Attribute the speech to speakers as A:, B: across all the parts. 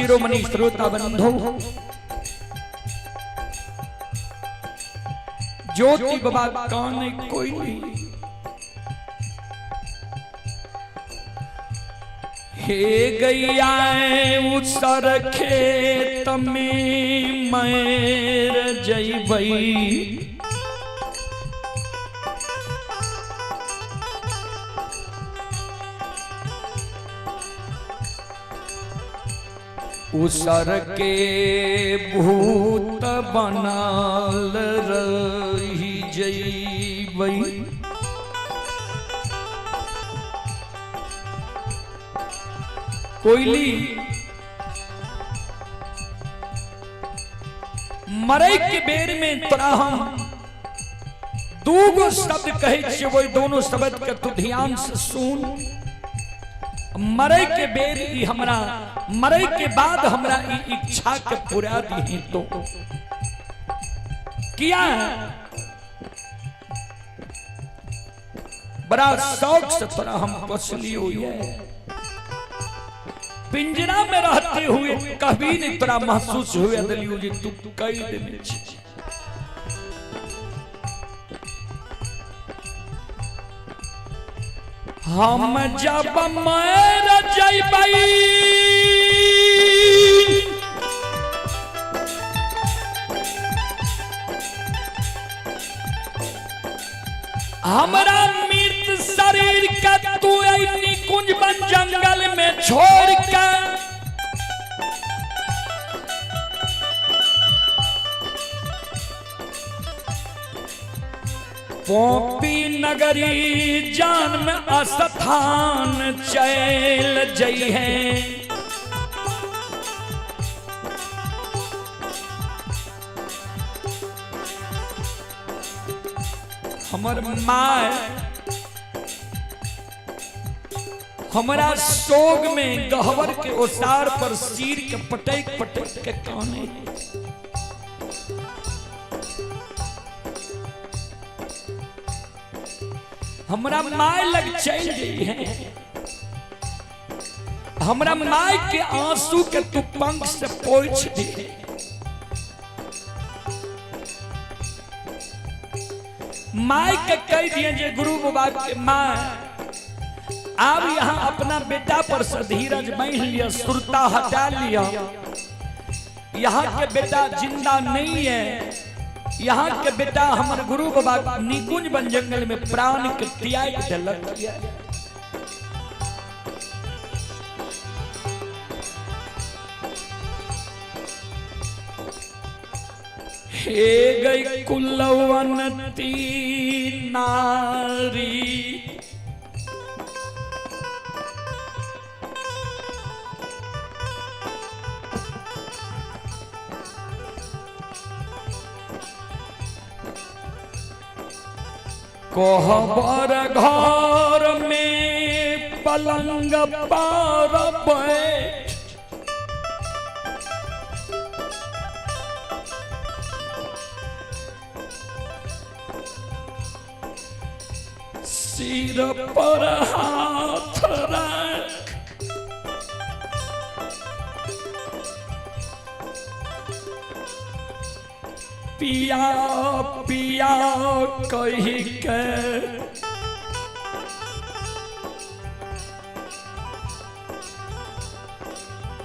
A: शिरोमणि श्रोता बंधु, ज्योति बाबा कान कोई नहीं। हे गैया उसर खेत में मैर जइबई, उसर के भूत बनल रही जइबई। कोयली मरे के बेर में तोरा हम दूगो शब्द कहे छियै, वही दोनों शब्द के तू ध्यान से सुन। मरे के बेर ई हमरा, मरे के बाद हमरा ई इच्छा के पूरा दी तो किया है। बड़ा शौक से तोरा हम पोसली हुई है, पिंजरा में रहते हुए कभी नहीं तोरा महसूस हुए दिलियो जी तू कई दिन छी। हम जब मर जइबई हमरा मृत शरीर के तू निकुंज बन जंगल में छोड़ के पोपी नगरी जान में अस्थान चल जई है। हमर माय हमरा शोक में गहवर के ओसार पर सिर के पटक पटक के काने। हमरा my लग चल गई है, हमरा my के आंसू के तू पंख से पोंछ दे। My के कह दिए जे गुरु बाबा के my आप यहाँ अपना बेटा पर से धीरज बांध लिया, सुरता हटा लिया। यहाँ के बेटा जिंदा नहीं है, यहाँ के बेटा हमर गुरु बाबा निकुंज बन जंगल में प्राण के त्याग देलक। हे गई कुलवंती नारी, कोहबर घर में पलंग पर बैठ सिर पर हाथ रख पिया पिया कही के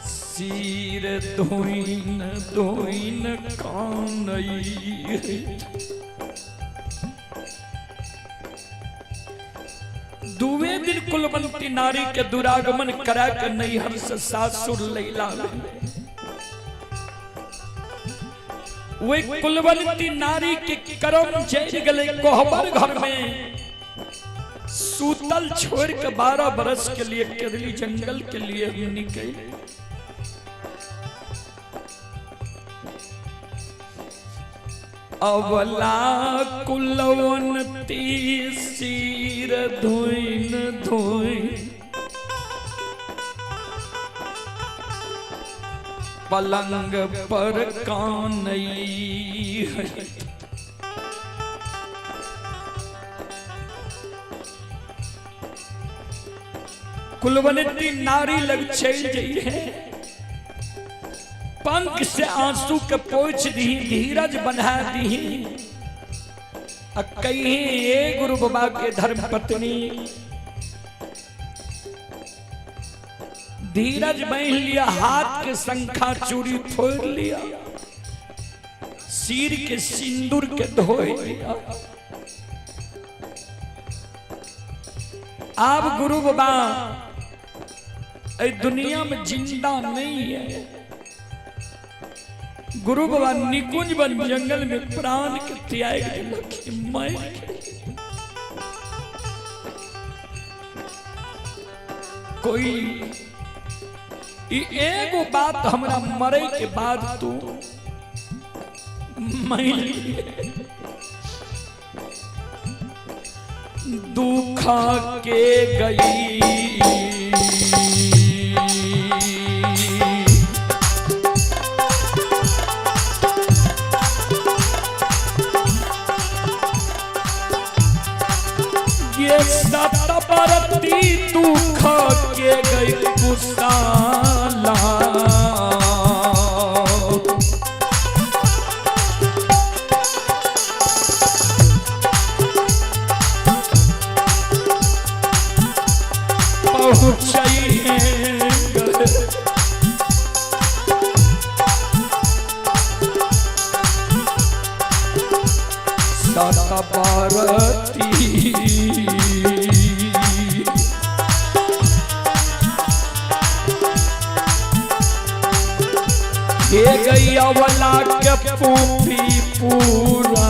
A: सिर धोइन धोइन कानई। दुवे दिन कुलवंती नारी के दुरागमन करा के नैहर से सासुर लैला। वे कुलवंती नारी के करम जल गए कोहबर घर में सूतल छोड़ के 12 बरस के लिए केदली जंगल के लिए निकल। अवला कुलवंती सिर धोइन धोइन पलंग पर कानई है। कुलवंती नारी लग चल गई है। पंख से आंसू के पोछ दी, धीरज बना दी। आ कही ए गुरु बाबा के धर्म पत्नी, धीरज बन लिया, हाथ के शंखा चूड़ी फोड़ लिया, सिर के सिंदूर के धोए लिया। अब गुरु बाबा दुनिया में जिंदा नहीं है। गुरु बाबा निकुंज बन जंगल में प्राण के त्याग दिलक। मैं कोई एगो बात हमरा मरे के बाद तू मैं दुखा के गई। ये सतबरती दुख के गई कुशाला। सतबरती हे गैया वाला के पूपी पूरा।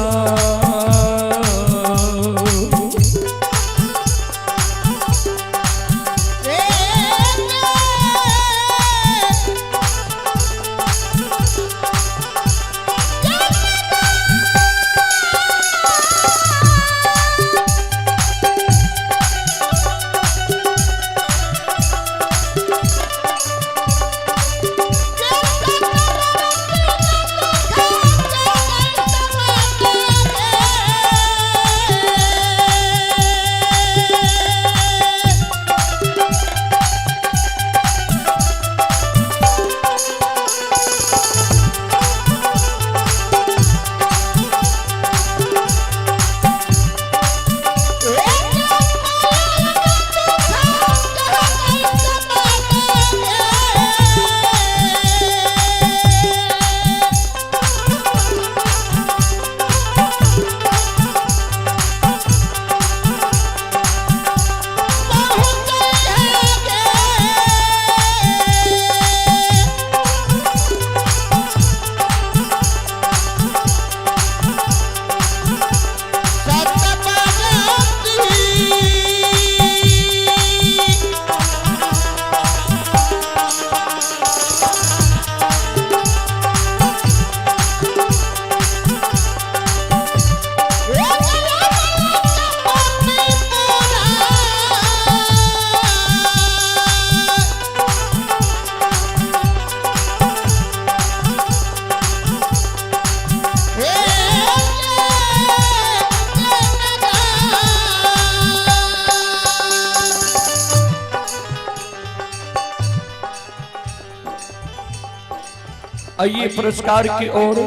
A: आइए पुरस्कार की ओर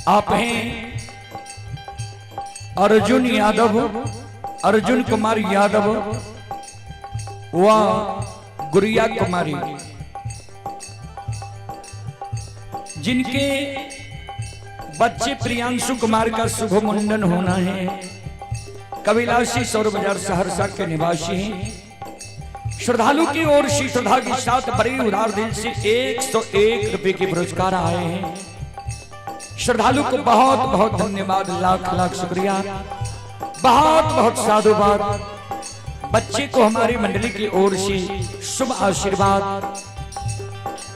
A: आप हैं अर्जुन यादव, अर्जुन कुमार यादव व गुड़िया कुमारी, जिनके बच्चे प्रियांशु कुमार का शुभ मुंडन होना है। कविलासी सौर बाजार सहरसा के निवासी हैं। श्रद्धालु की ओर से श्रद्धा के साथ बड़े उदार दिल से 101 रुपए के पुरस्कार आए हैं। श्रद्धालु को बहुत बहुत धन्यवाद, लाख लाख शुक्रिया, बहुत बहुत साधुवाद। बच्चे को हमारी मंडली की ओर से शुभ आशीर्वाद।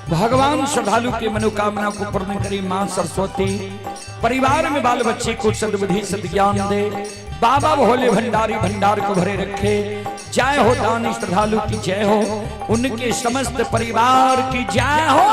A: भगवान श्रद्धालु की मनोकामना को पूर्ण करे मां सरस्वती। परिवार में बाल बच्चे को सद्बुद्धि सद्ज्ञान दे। बाबा भोले भंडारी भंडार को भरे रखे। जय हो दानी श्रद्धालु की जय हो, उनके समस्त परिवार की जय हो।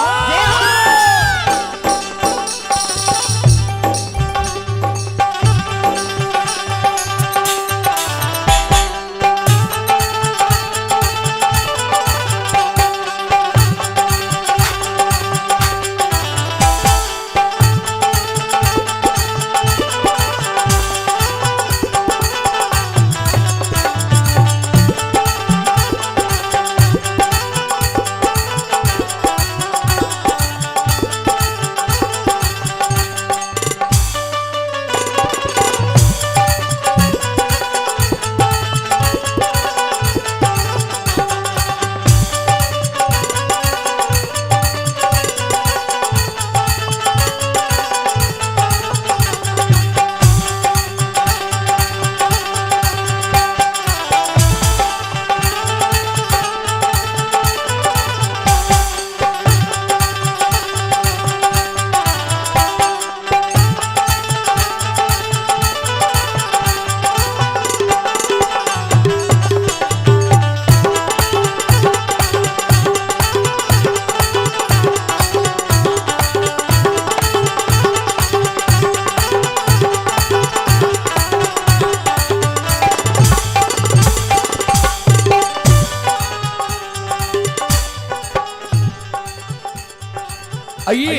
A: आइए,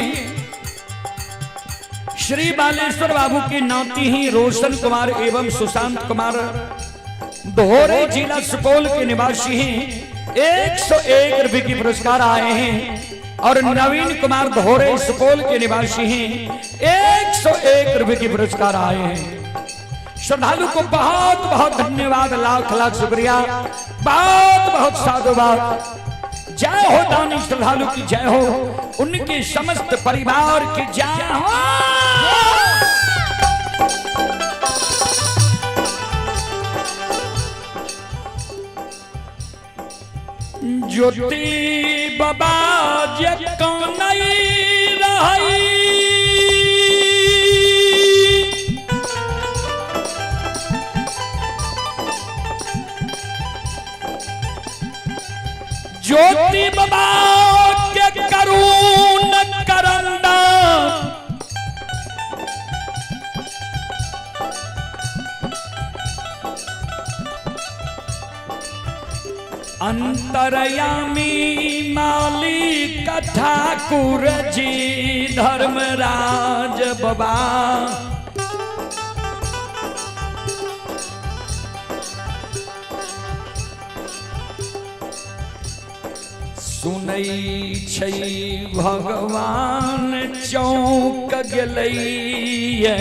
A: श्री बालेश्वर बाबू के नाती ही रोशन कुमार एवं सुशांत कुमार धोरे जिला सुपौल के निवासी हैं, 101 रुपए की पुरस्कार आए हैं। और नवीन कुमार धोरे सुपौल के निवासी हैं, 101 रुपए की पुरस्कार आए हैं। श्रद्धालु को बहुत बहुत धन्यवाद, लाख लाख शुक्रिया, बहुत बहुत साधुवाद। जय हो दानी श्रद्धालु की जय हो, उनके समस्त परिवार की जय हो। ज्योति बाबा जे कौनई रही, ज्योति बाबा के करुण करंदा, अंतरयामी मालिक ठाकुर जी धर्मराज बाबा। सुनै छै भगवान चौंक गेलैये,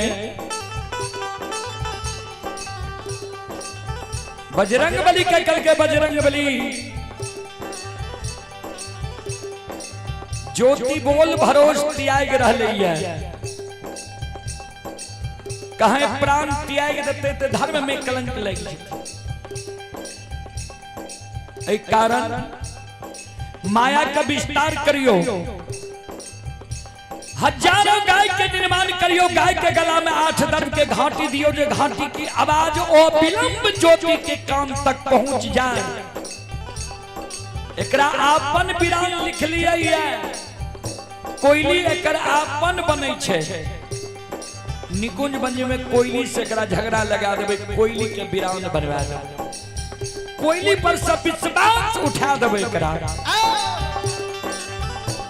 A: बजरंग बली के कल के बजरंग बली। ज्योति बोल भरोस त्याग रहलैये, कहे प्राण त्याग देते ते धर्म में कलंक लग जेतै। एहि कारण माया का विस्तार करियो, हजारों गाय के निर्माण करियो, गाय के गला में 8 दर्द के घाटी दियो, जो घाटी की आवाज ओ विलंब ज्योति के कान तक पहुंच जाए। एकरा आपन विराम लिख लिया है, कोयली एकर आपन बनै छै। निकुंज बन में कोयली से एकरा झगड़ा लगा देबै, कोयली के विराम बनवा देबै, कोयली पर सब विश्वास उठा देबै एकरा।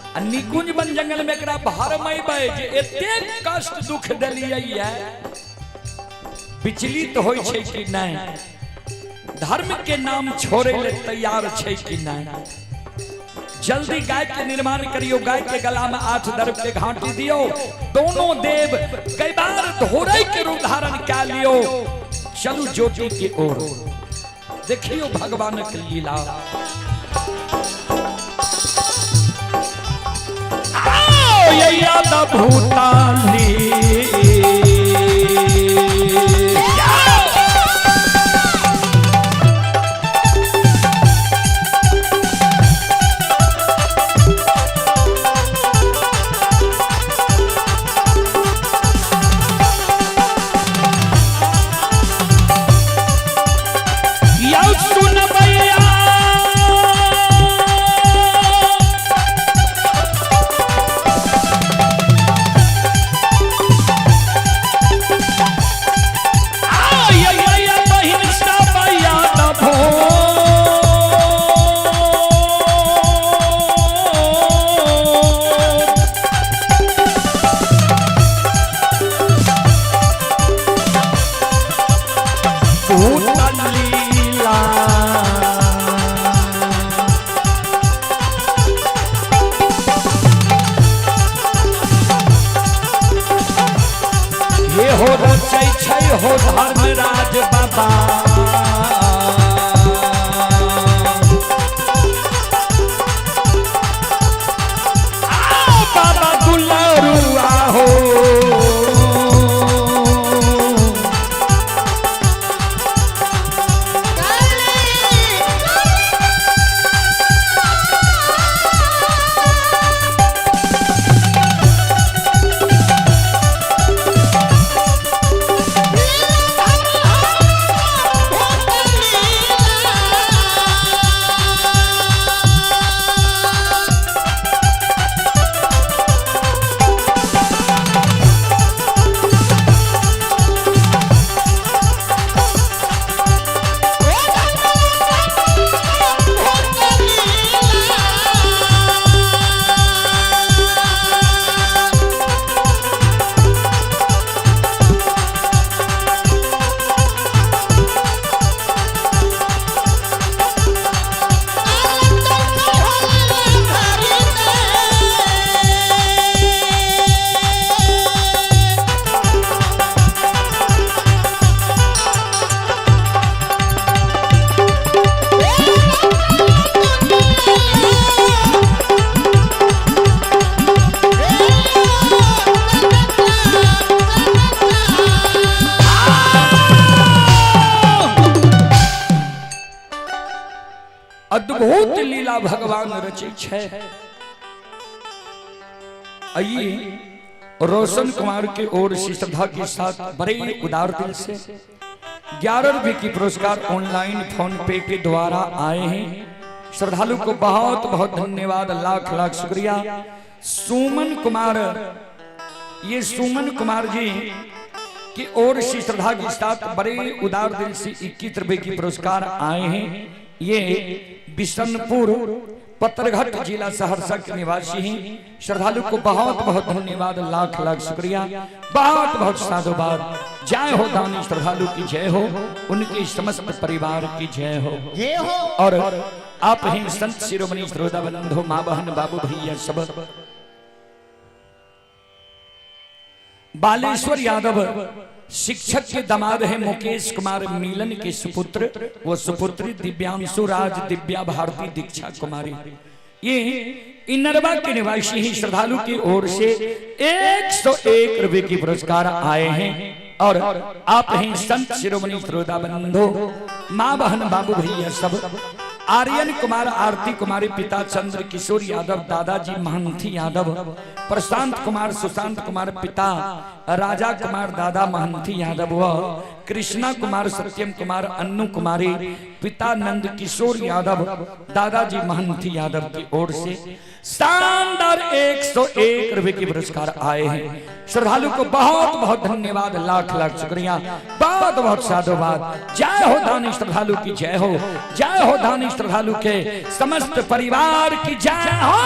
A: आ निकुंज बन जंगल में एकरा भरमेबै जे एतेक कष्ट दुख देलियै है, विचलित होइ छै कि नहि, धर्म के नाम छोड़े ले तैयार छै कि नहि। जल्दी गाय के निर्माण करियो, गाय के गला में 8 दर्भ के घाटी दियो, दोनों देव कई बार धोरे के रूप धारण क्या लियो, चलू ज्योति की ओर, देखियो भगवान की लीला। आओ ये याद भूतानी, यौ सुन भैया, बहिन सबैया दभो, भूत लीला। ये हो रचै छै हो धर्मराज बाबा, आओ बाबा दुलरुआ हो।
B: Oh!
A: लीला भगवान रचै छै। आइए रोशन कुमार की ओर से श्रद्धा के साथ बड़े उदार दिल से 11 रुपए की पुरस्कार ऑनलाइन फोन पे के द्वारा आए हैं। श्रद्धालु को बहुत बहुत धन्यवाद, लाख लाख शुक्रिया। सुमन कुमार, ये सुमन कुमार जी की ओर से श्रद्धा के साथ बड़े उदार दिल से 21 रुपए की पुरस्कार आए हैं। ये बिशनपुर पत्थरघट जिला सहरसा के निवासी हैं। श्रद्धालु को बहुत बहुत धन्यवाद, लाख लाख शुक्रिया, बहुत बहुत साधुवाद। जय हो दानी श्रद्धालु की जय हो, उनके समस्त परिवार की जय हो,
B: जय हो।
A: और आप ही संत शिरोमणि श्रोता बंधु, माँ बहन बाबू भैया सब। बालेश्वर यादव शिक्षक के दामाद हैं मुकेश कुमार मिलन के सुपुत्र वो सुपुत्री दिव्यांशु राज दिव्या भारती दीक्षा कुमारी, ये इनरवा के निवासी ही श्रद्धालु की ओर से 101 रुपए की पुरस्कार आए हैं। और आप ही संत शिरोमणि श्रोता बंधु, माँ बहन बाबू भैया सब। आर्यन कुमार आरती कुमारी पिता चंद्र किशोर यादव दादाजी महंती यादव, प्रशांत कुमार सुशांत कुमार पिता राजा कुमार दादा महंती यादव व कृष्णा कुमार सत्यम कुमार अन्नू कुमारी पिता नंद किशोर यादव दादाजी महंती यादव की ओर से शानदार 101 रुपए के पुरस्कार आए हैं। श्रद्धालु को बहुत बहुत धन्यवाद, लाख लाख शुक्रिया, बहुत बहुत साधुवाद। जय हो दानी श्रद्धालु की जय हो, जय हो दानी श्रद्धालु के समस्त परिवार की जय हो।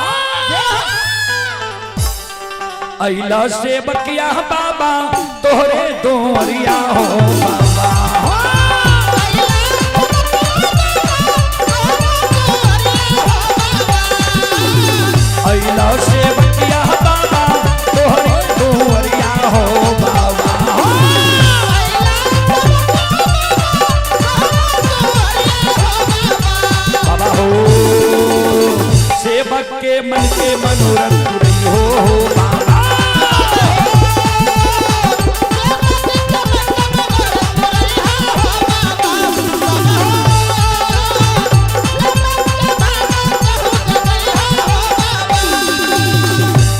A: अइला से बकिया बाबा तोहरे दोरिया हो बाबा हो। अइला से बकिया बाबा तोहरे दोरिया हो बाबा हो। बाबा हो सेवक के मन के मनोरथ पुरई हो बाबा।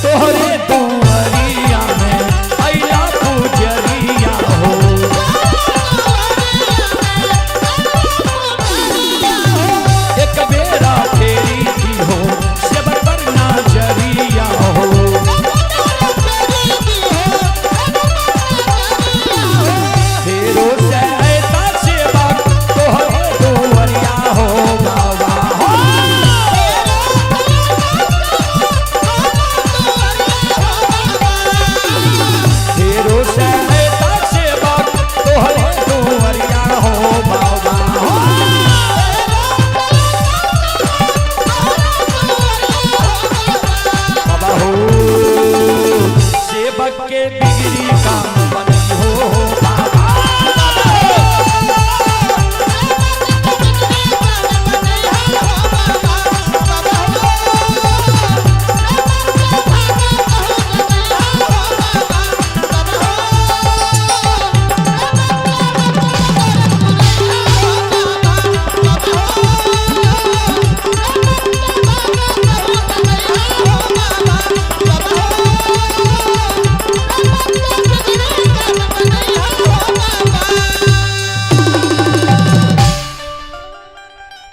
A: तोहरे दुआरिया में अइला पुजरिया हो। एक बेरा फेरी की हो सेवक पर नजरिया हो। फेरो से ऐसा सेवक तोहरे दुआरिया हो बाबा हो। फेरो से ऐसा सेवक तोहरे दुआरिया हो बाबा हो। बाबा हो सेवक के बिगड़ी काम बनी हो बाबा।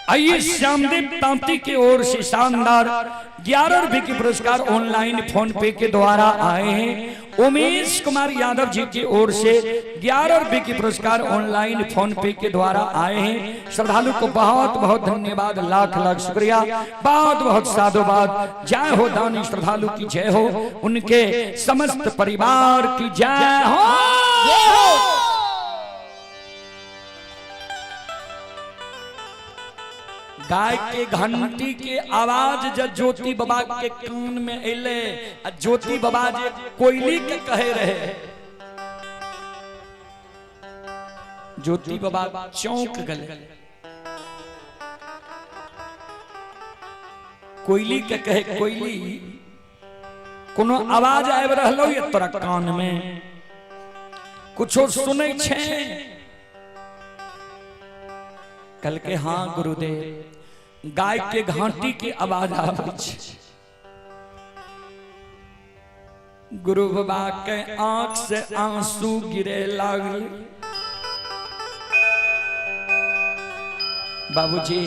A: आइए श्यामदेव तांती की ओर से शानदार 11 रुपए के पुरस्कार ऑनलाइन फोन पे के द्वारा आए हैं। उमेश कुमार यादव जी की ओर से 11 रुपए के पुरस्कार ऑनलाइन फोन पे के द्वारा आए हैं। श्रद्धालु को बहुत बहुत धन्यवाद, लाख लाख शुक्रिया, बहुत बहुत साधुवाद। जय हो दानी श्रद्धालु की जय हो, उनके समस्त परिवार की जय हो। गाय के घंटी के आवाज जब ज्योति बाबा के कान में एले, आ ज्योति बाबा जे कोयली के कहे रहे, ज्योति बाबा चौंक गए। कोयली के कहे, कोयली कोनो आवाज आबि रहलो ये तोरा कान में, कुछो सुनै छे? कल के हाँ गुरुदेव। गाय के घंटी के आवाज आबै छै। गुरु बाबा के आंख से आंसू गिरे लागल। बाबूजी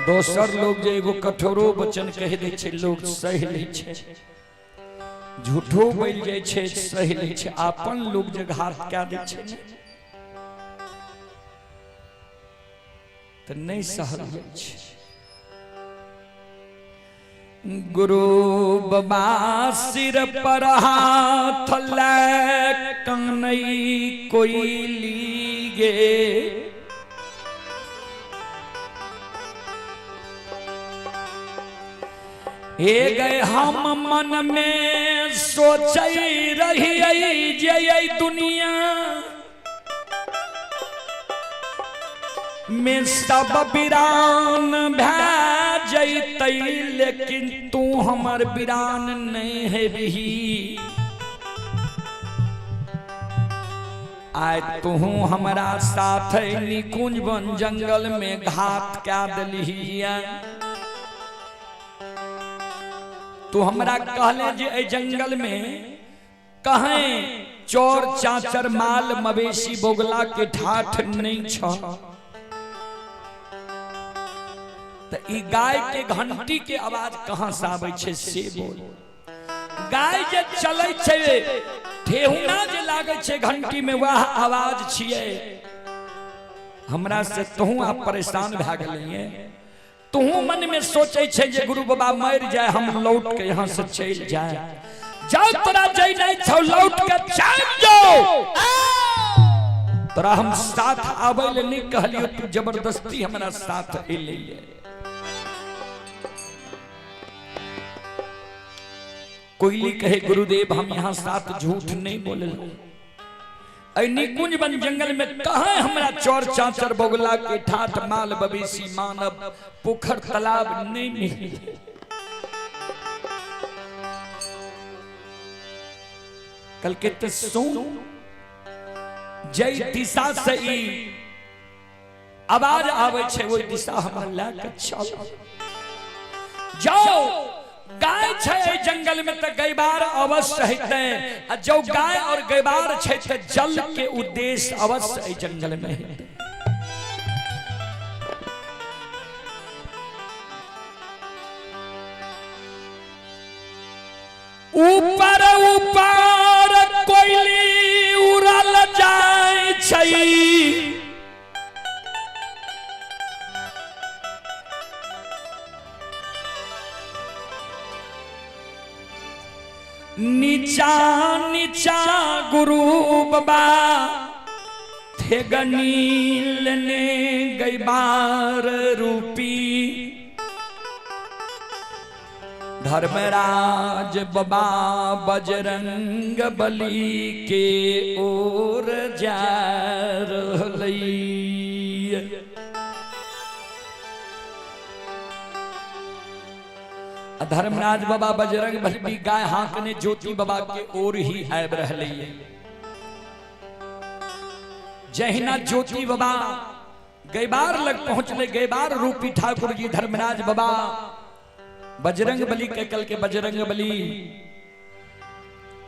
A: दोसर लोग जे एगो कठोरो वचन कहि दै छै लोग सहि लै छै, झूठो बोलि जाइ छै सहि लै छै, अपन लोग जे घात कए दै छै ने तऽ नहि सहल जाइ छै। गुरु बाबा सिर पर हाथ लए कनई कोइली गे, हे गए हम मन में सोचै रहियै जे एहि दुनिया में सब वीरान भए जैतै, लेकिन तू हमर वीरान नहीं हेबही। आइ तू हमरा साथ निकुंज वन जंगल में घात कए देलही। तू हमरा कहले जे एहि जंगल में कहें चोर चाचर माल मवेशी बोगला के ठाठ नहीं छ, त ई गाय के घंटी के आवाज कहाँ से आबै छै से बोल। गाय जे चलै छै ठेहुना जे लागै छै घंटी में वह आवाज छियै। हमरा से तोहू आप परेशान भए गेलियै, तोहू मन में सोचै छै जे गुरु बाबा मरि जाए हम लौट के यहाँ से चलि जाए। जाओ तोरा जइनाइ छौ लौट के चलि जाओ, तोरा हम साथ आबै ले नहीं कहलियो, तू जबरदस्ती हमरा साथ एलैये। कोयली कहे गुरुदेव हम यहाँ साथ झूठ नहीं बोले, निकुंज वन जंगल में कहाँ हमरा चोर चाचर बगुला के ठाठ माल बवेशी मानव पोखर तालाब नहीं मिले। कल के तो सुन जय दिशा से ई आवाज आवे छै ओहि दिशा हमरा लए के चल जाओ। गाय छै जंगल में तऽ गैबार अवश्य हेतै, आ जो गाय और गैबार छै तऽ जल के उद्देश्य अवश्य एहि जंगल में हेतै। ऊपर ऊपर कोयली उड़ल जाय छै, नीचा नीचा गुरु बाबा थेगनी लेने गैबार रूपी धर्मराज बाबा बजरंग बली के ओर जा रहलै। धर्मराज बाबा बजरंग बली गाय हाँकने ज्योति बाबा के ओर ही आबि रहलै। जहिना ज्योति बाबा गैबार लग पहुंचले, गैबार रूपी ठाकुर जी धर्मराज बाबा बजरंग बली के कल के बजरंग बली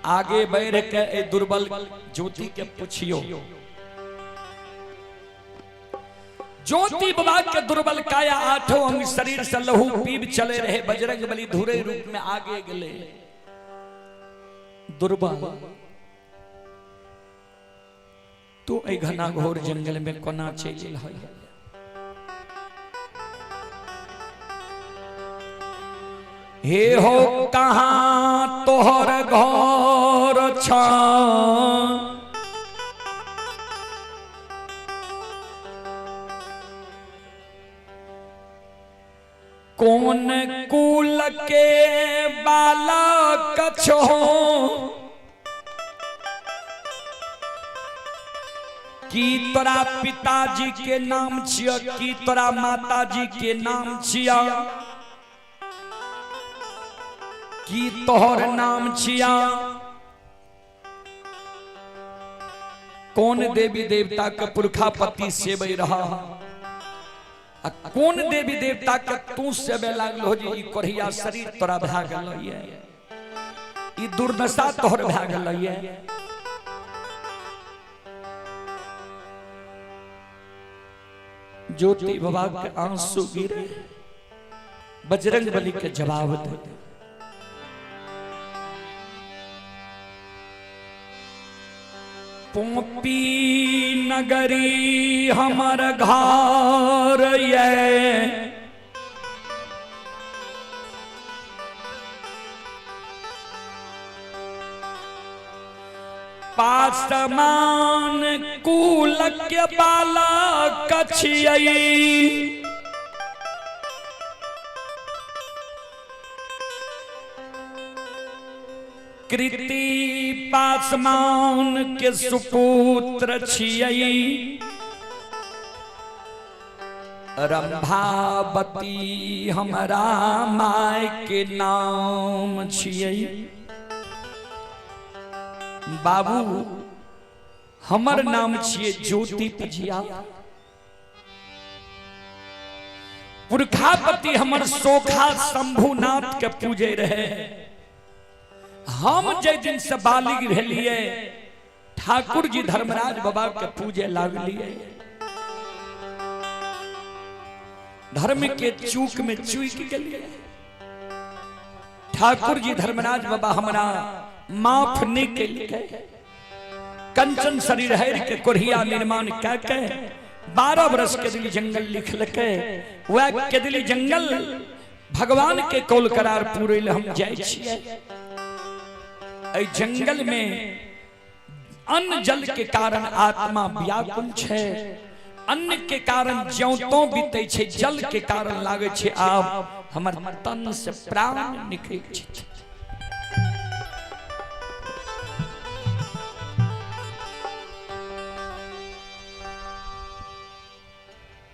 A: आगे बढ़ के ए दुर्बल ज्योति के पूछियो। ज्योति बाबा के दुर्बल काया आठों अंग शरीर से लहू पीब चले रहे, बजरंग बली धुरे रूप में आगे गले। दुर्बल तू ए घना घोर जंगल में कोना चलि एलह? हे हो कहाँ तोहर घर छ, कौन कुल के बालक छो, की तोरा पिताजी के नाम छिय, की तोरा माताजी के नाम छिय, की तोहर नाम छिया, कौन देवी देवता के पुरखापति सेबै रहा। आ कोन देवी देवता के तू सेवे लागल हो जे ई कोढ़िया शरीर तोरा भए गेल ये, ई दुर्दशा तोहर भए गेल ये। ज्योति बाबा के आंसू गिरे, बजरंग बली के जवाब दे। पोपी नगरी हमर घर ये, पासमान कुल के बालक छियै, कृति पासमान के सुपुत्र छियै, रंभावती हमरा my के नाम छियै। बाबू हमर नाम छियै ज्योति पझिया, पुरखापति हमर सोखा शंभुनाथ के पूजे रहे। हम जे दिन से बालिग भेलिए ठाकुर जी धर्मराज बाबा के पूजे लागलिए। धर्म के चूक में चूक गेलिए। ठाकुर जी धर्मराज बाबा हमरा माफ नहीं केलकै। कंचन शरीर हर के कोढ़िया निर्माण कै के 12 वर्ष केदली जंगल लिखलकै। वह केदली जंगल भगवान के कौल करार पूरे ले हम जाय छियै। एहि जंगल में अन्न जल के कारण आत्मा व्याकुल छै, अन्न के कारण ज्यों तो बीतै छै, जल के कारण लागै छै आब हमर तन से प्राण निकल छै।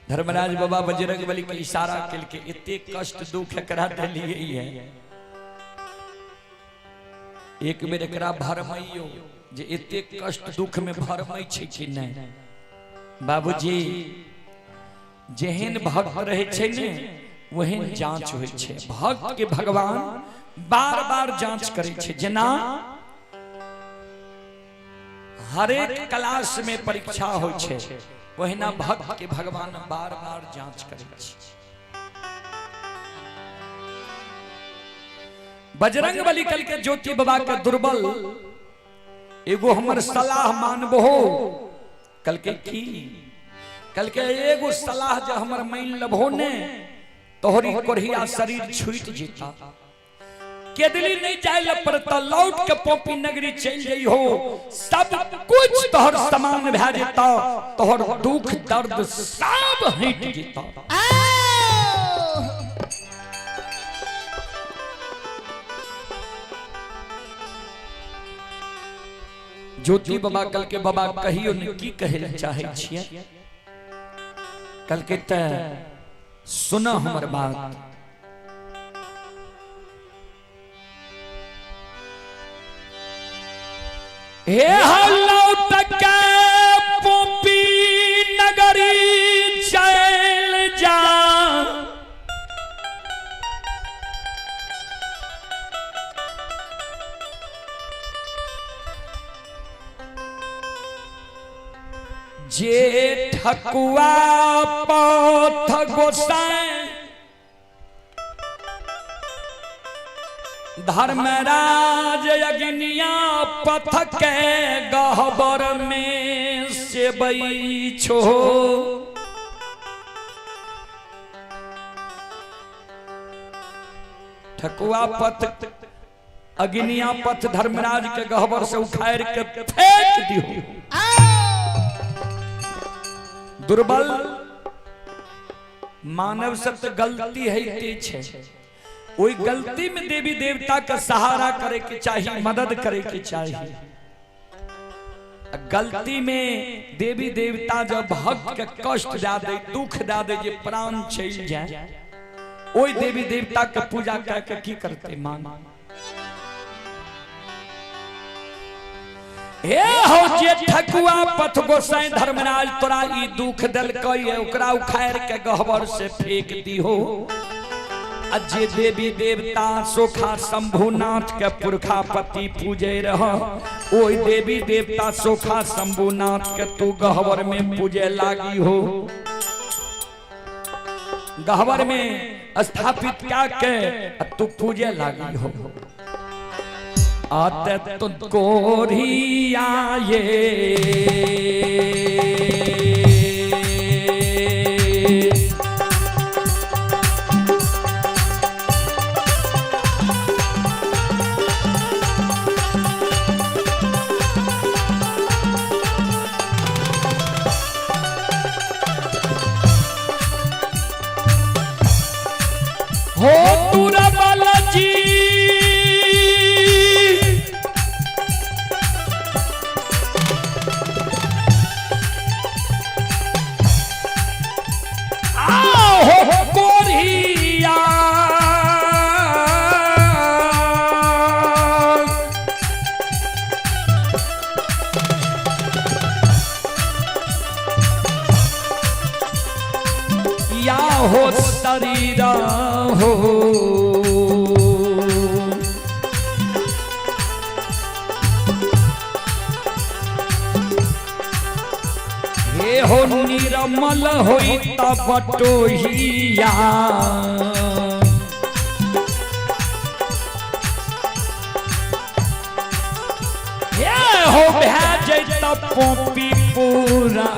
A: धर्मराज बाबा बजरंग बली के इशारा केलकै, एते कष्ट दुख एकरा देलियै है, एक बेर एकरा भरमैयो जे एते कष्ट दुख में भरमै छै कि नहि। बाबूजी जेहन भक्त रहै छै ने ओहन जांच होइ छै। भक्त के भगवान बार बार जांच करै छै। जेना हरेक क्लास में परीक्षा होइ छै ओहिना भक्त के भगवान बार बार जांच करै छै। बजरंग बली कल के ज्योति बाबा के दुर्बल एगो हमर सलाह मानबो। कल के की? कल के एगो सलाह जे हमर मान लेबहो ने तोहरी कोढ़िया शरीर छूट जेता, केदली नहीं जाय ल पड़ता, लौट के पोपी नगरी चल जइहो, सब कुछ तोहर समान भए जेता, तोहर दुख दर्द सब हट जेता। ज्योति बाबा कल के बाबा कहियो ने की कहे ल चाहे छियै। कल के त सुन हमर बात, हे लौट के पोपी नगरी चल जा, जे ठकुआ पथ गोसाई धर्मराज अग्निया पथ के गहबर में सेबै छो। ठकुआ पथ अग्निया पथ धर्मराज के गहबर से उखाड़ के फेंक दियो। दुर्बल मानव सब तो गलती है छै, ओई गलती में देवी देवता का सहारा करे के चाहिए, मदद करे के चाहिए। गलती में देवी देवता जब भक्त के कष्ट दे दे, दुख दे दे, जे प्राण चल जाए, ओई देवी देवता के पूजा करके की करते मान। हे हो जे ठकुआ पथ गोसाई धर्मराज तोरा ई दुख देलकै ओकरा उखाड़ के गहबर से फेंक दीहो। आ जे देवी देवता सोखा शंभुनाथ के पुरखा पति पूजे रह, ओहि देवी देवता सोखा शंभुनाथ के तू गहबर में पूजे लागी हो। गहबर में स्थापित क्या के तू पूजे लागी हो। आते तो कोरिया ये हो तुरा बालाजी आओ हो कोरिया या हो शरीर हो हे हो निरमल होई तब बटोहिया हे हो भै जैत पोपी पूरा।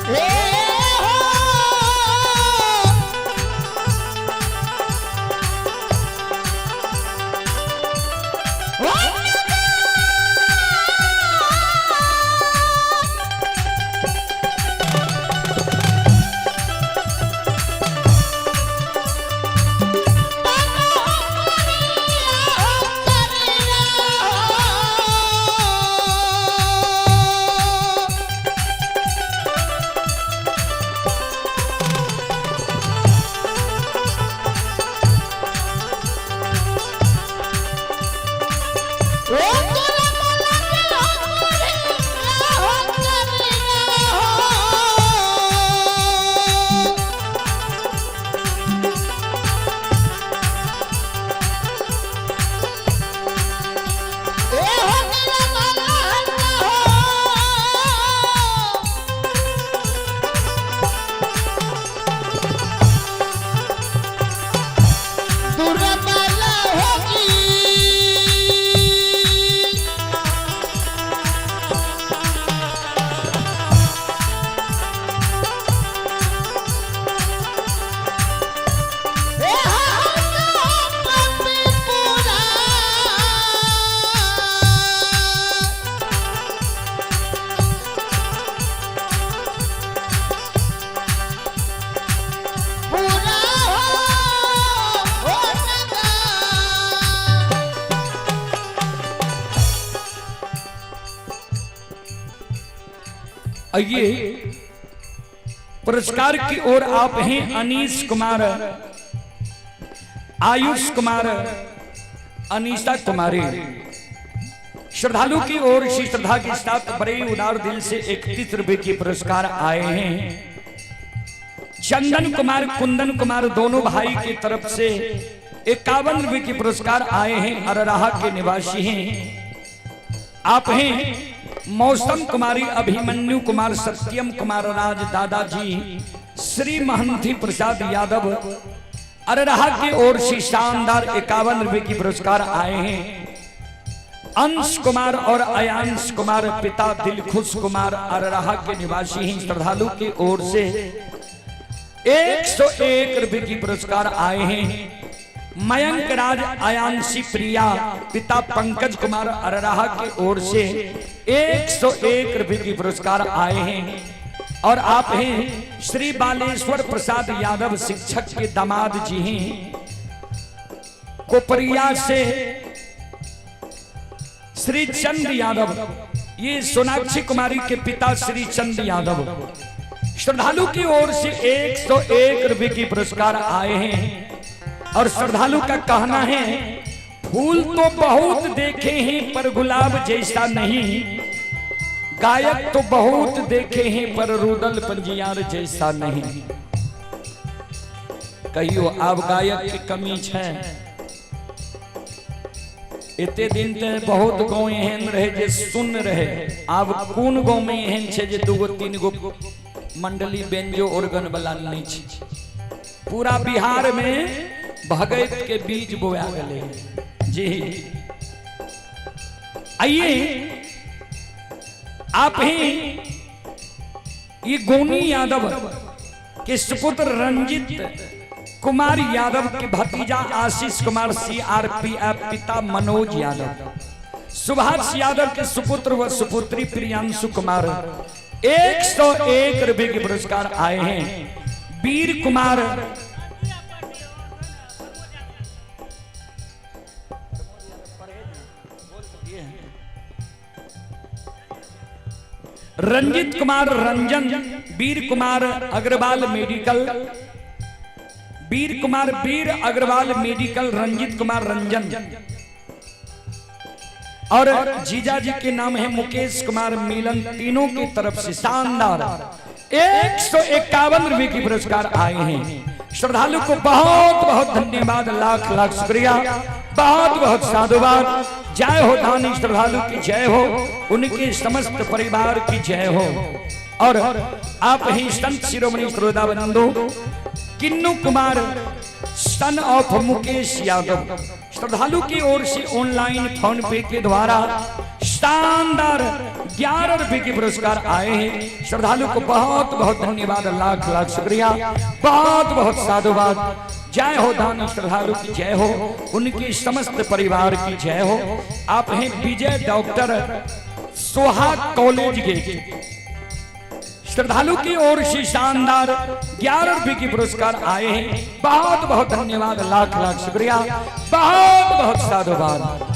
B: हे हो दुर्बल होगी। हे पपी पूरा पूरा हो नगा।
A: आइए पुरस्कार की ओर आप हैं अनीश कुमार, आयुष कुमार, अनीता कुमारी। श्रद्धालु की ओर से श्रद्धा के साथ बड़े उदार दिल से 31 रुपए के पुरस्कार आए हैं। चंदन कुमार, कुंदन कुमार दोनों भाई की तरफ से 51 रुपए के पुरस्कार आए हैं। अरराहा के निवासी हैं आप हैं मौसम कुमारी, अभिमन्यु कुमार, सत्यम कुमार राज, दादाजी श्री महंती प्रसाद यादव अरराहा की ओर से शानदार 51 रुपए की पुरस्कार आए हैं। अंश कुमार और अयांश कुमार पिता दिलखुश कुमार अरराहा के निवासी हैं। श्रद्धालु की ओर से 101 रुपए की पुरस्कार आए हैं। मयंक राज, अयांशी प्रिया पिता पंकज कुमार अरराहा की ओर से 101 रुपए की पुरस्कार आए हैं। और आप हैं श्री बालेश्वर प्रसाद यादव शिक्षक के दामाद जी हैं। कोपरिया से श्री चंद यादव, ये सोनाक्षी कुमारी के पिता श्री चंद यादव श्रद्धालु की ओर से 101 रुपए की पुरस्कार आए हैं। और श्रद्धालु का कहना है, फूल तो बहुत देखे हैं पर गुलाब जैसा नहीं, गायक तो बहुत देखे हैं पर रुदल पंजियार जैसा नहीं। कहियो आब गायक के कमी छै? एते दिन ते बहुत गांव एहन रहे जे सुन रहे, आब कोन गांव में एहन छै जे 2 गो 3 गो मंडली बेंजो ऑर्गन वाला नहीं छै? पूरा बिहार में भगत के बीज बोया गए जी। आइए आप ही ये गोनी यादव के सुपुत्र रंजित कुमार यादव के भतीजा आशीष कुमार CRPF, पिता मनोज यादव, सुभाष यादव के सुपुत्र व सुपुत्री प्रियांशु कुमार 101 रुपए के पुरस्कार आए हैं। वीर कुमार रंजित कुमार रंजन, वीर कुमार अग्रवाल मेडिकल, वीर कुमार वीर अग्रवाल मेडिकल, रंजित कुमार रंजन और जीजा जी के नाम है मुकेश कुमार मिलन, तीनों की तरफ से शानदार 151 रुपए की पुरस्कार आए हैं। श्रद्धालु को बहुत बहुत धन्यवाद, लाख लाख शुक्रिया, बहुत बहुत साधुवाद। जय हो दानी श्रद्धालु की जय हो, उनके समस्त परिवार की जय हो। और आप ही संत शिरोमणि श्रोता बंधु किन्नू कुमार सन ऑफ मुकेश यादव श्रद्धालु की ओर से ऑनलाइन फोन पे के द्वारा शानदार 11 रुपए के पुरस्कार आए हैं। श्रद्धालु को बहुत बहुत धन्यवाद, लाख लाख शुक्रिया, बहुत बहुत साधुवाद। जय हो दानी श्रद्धालु की जय हो, उनके समस्त परिवार की जय हो। आप हैं विजय डॉक्टर सोहा कॉलेज गेट श्रद्धालु की ओर से शानदार 11 रुपए के पुरस्कार आए हैं। बहुत बहुत धन्यवाद, लाख लाख शुक्रिया, बहुत बहुत साधुवाद।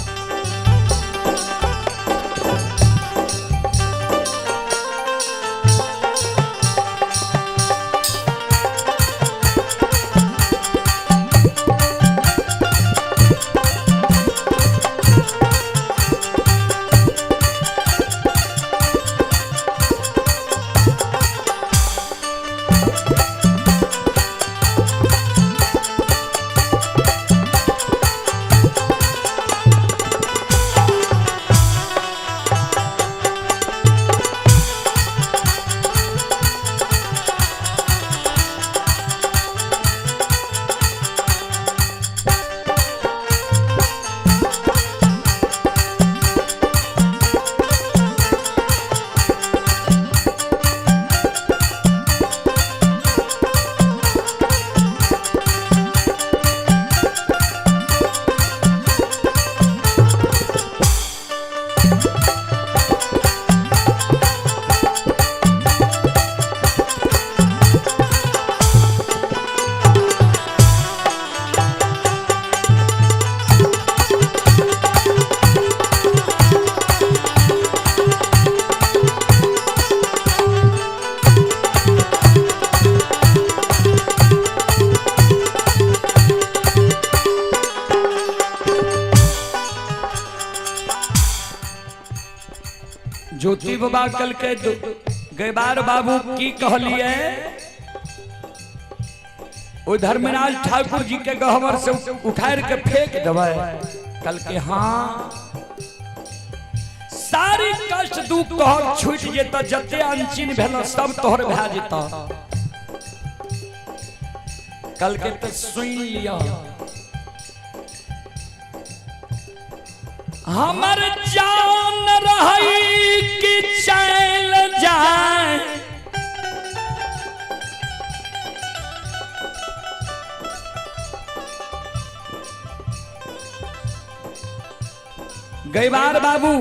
A: ज्योति बाबा कल के गैबार बाबू की कहलिए, ओ धर्मराज ठाकुर जी के गहवर से उठार के फेंक देवे। कल के हाँ सारी कष्ट दुख तोहर छूट जेता, जते अनचिन भेल सब तोहर भए जेता। कल के तो सुन लिया हमर जान रही कि चल जाए, गैबार बाबू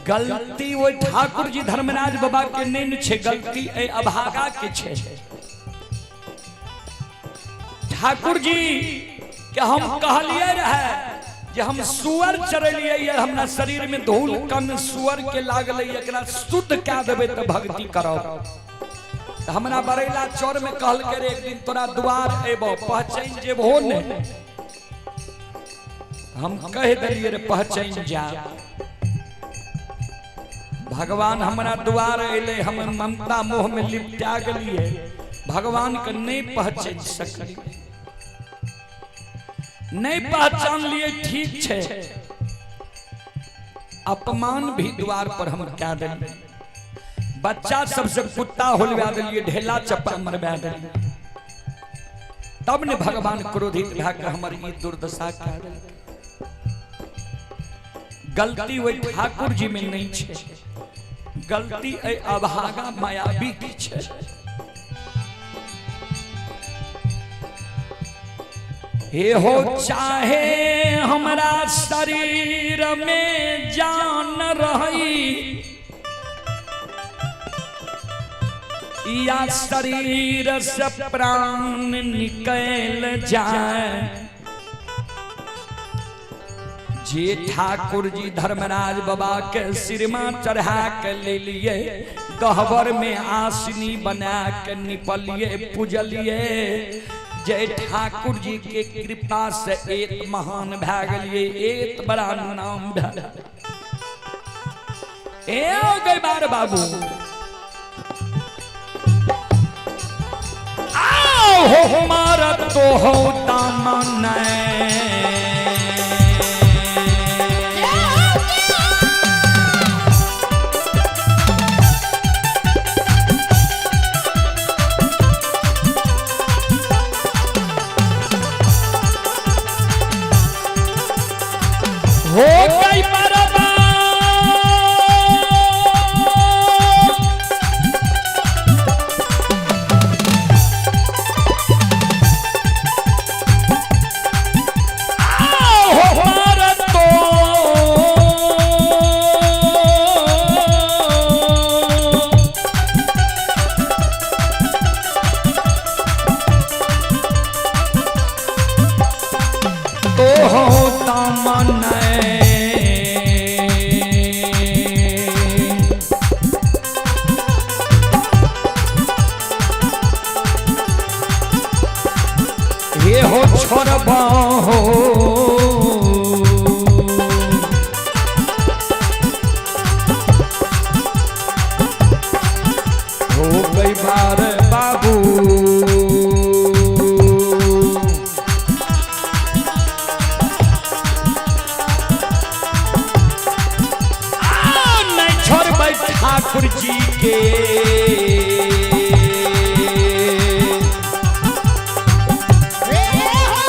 A: गलती वो ठाकुर जी धर्मराज बाबा के नहीं छे, गलती ए अभागा के छे। ठाकुर जी के हम कहलिए रहे जे हम सुअर चरेलियै ये, हमरा शरीर में धूल कन सुअर के लागल, एकरा शुद्ध कए देबै तऽ भक्ति करब। तऽ हमरा बरैला चौर में कहलकै रे, एक दिन तोरा दुआर एबो, पहचानि जेबहो ने? हम कहि देलियै रे, पहचानि जा। भगवान हमरा दुआर एलै, हम ममता मोह में लिपटा गेलियै, भगवान के नहीं पहचानि सकलियै, नहीं पहचान लिए। ठीक छै, अपमान भी द्वार पर हम कए देलियै, बच्चा सबसे कुत्ता होलवा देलियै, ढेला चप्पा मरवा देलियै, तब ने भगवान क्रोधित भए के हमर ई दुर्दशा कए देलकै। गलती ओहि ठाकुर जी में नहीं छै, गलती एहि अभागा मायावी के छै। हे हो, चाहे हमरा शरीर में जान रही या शरीर से प्राण निकल जाए, जे ठाकुर जी धर्मराज बाबा के सिरमा चढ़ा के ले लिए, गहबर में आसनी बना के निपलिए पूजलिए, जय ठाकुर जी के कृपा से एक महान भए गेलिए, एक बड़ा नाम भए ए गई बार बाबू। आओ हो हमारा तो हो दामन हो गई बर्बाद। आओ हमारा तो तो होता मन हे हो छोड़बा हो हो गई बार बाबू। आ, नहीं छोड़बै ठाकुर जी के।
B: हे हो।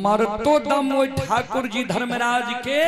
A: मरतो दम ओहि ठाकुर जी धर्मराज के